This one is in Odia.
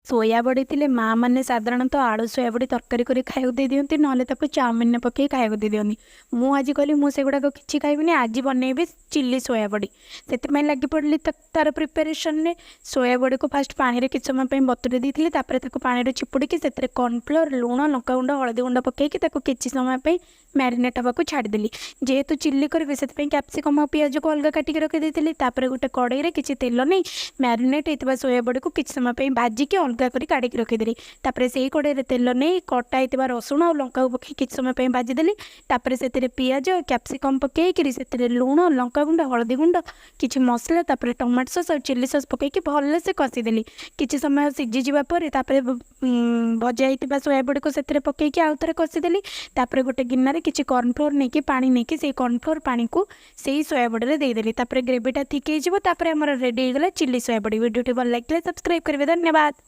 ସୋୟା ବଡ଼ି ଥିଲେ ମାଆ ମାନେ ସାଧାରଣତଃ ଆଳୁ ସୋୟା ବଡ଼ି ତରକାରୀ କରି ଖାଇବାକୁ ଦେଇଦିଅନ୍ତି, ନହେଲେ ତାକୁ ଚାଉମିନରେ ପକାଇ ଖାଇବାକୁ ଦେଇଦିଅନ୍ତି। ମୁଁ ଆଜି କହିଲି, ମୁଁ ସେଗୁଡ଼ାକ କିଛି ଖାଇବିନି, ଆଜି ବନେଇବି ଚିଲି ସୋୟା ବଡ଼ି। ସେଥିପାଇଁ ଲାଗି ପଡ଼ିଲି ତାର ପ୍ରିପାରେସନ୍ରେ। ସୋୟା ବଡ଼ିକୁ ଫାଷ୍ଟ ପାଣିରେ କିଛି ସମୟ ପାଇଁ ବତୁରେଇ ଦେଇଥିଲି। ତାପରେ ତାକୁ ପାଣିରେ ଚିପୁଡ଼ିକି ସେଥିରେ କର୍ଣ୍ଣଫ୍ଲୋର୍, ଲୁଣ, ଲଙ୍କାଗୁଣ୍ଡ, ହଳଦୀ ଗୁଣ୍ଡ ପକାଇକି ତାକୁ କିଛି ସମୟ ପାଇଁ ମ୍ୟାରିନେଟ୍ ହେବାକୁ ଛାଡ଼ିଦେଲି। ଯେହେତୁ ଚିଲି କରିବି, ସେଥିପାଇଁ କ୍ୟାପ୍ସିକମ୍ ଆଉ ପିଆଜକୁ ଅଲଗା କାଟିକି ରଖିଦେଇଥିଲି। ତାପରେ ଗୋଟେ କଡ଼େଇରେ କିଛି ତେଲ ନେଇ ମ୍ୟାରିନେଟ୍ ହେଇଥିବା ସୋୟା ବଡ଼ିକୁ କିଛି ସମୟ ପାଇଁ ଭାଜିକି ଅଲଗା କରି କାଢ଼ିକି ରଖିଦେଲି। ତାପରେ ସେଇ କଡ଼େଇରେ ତେଲ ନେଇ କଟା ହେଇଥିବା ରସୁଣ ଆଉ ଲଙ୍କାକୁ ପକାଇ କିଛି ସମୟ ପାଇଁ ଭାଜିଦେଲି। ତାପରେ ସେଥିରେ ପିଆଜ, କ୍ୟାପ୍ସିକମ୍ ପକାଇକିରି ସେଥିରେ ଲୁଣ, ଲଙ୍କାଗୁଣ୍ଡ, ହଳଦୀ ଗୁଣ୍ଡ, କିଛି ମସଲା, ତାପରେ ଟମାଟୋ ସସ୍ ଆଉ ଚିଲି ସସ୍ ପକାଇକି ଭଲସେ କଷିଦେଲି। କିଛି ସମୟ ସିଝିଯିବା ପରେ ତାପରେ ଭଜା ହେଇଥିବା ସୋୟା ବଡ଼ିକୁ ସେଥିରେ ପକାଇକି ଆଉ ଥରେ କଷିଦେଲି। ତାପରେ ଗୋଟେ ଗିନାରେ କିଛି କର୍ଣ୍ଣଫ୍ଲୋର୍ ନେଇକି, ପାଣି ନେଇକି ସେଇ କର୍ଣ୍ଣଫ୍ଲୋର୍ ପାଣିକୁ ସେଇ ସୋୟା ବଡ଼ିରେ ଦେଇଦେଲି। ତାପରେ ଗ୍ରେଭିଟା ଥିକ୍ ହେଇଯିବ। ତାପରେ ଆମର ରେଡ଼ି ହେଇଗଲା ଚିଲି ସୋୟା ବଡ଼ି। ଭିଡ଼ିଓଟି ଭଲ ଲାଗିଲେ ସବସ୍କ୍ରାଇବ୍ କରିବେ। ଧନ୍ୟବାଦ।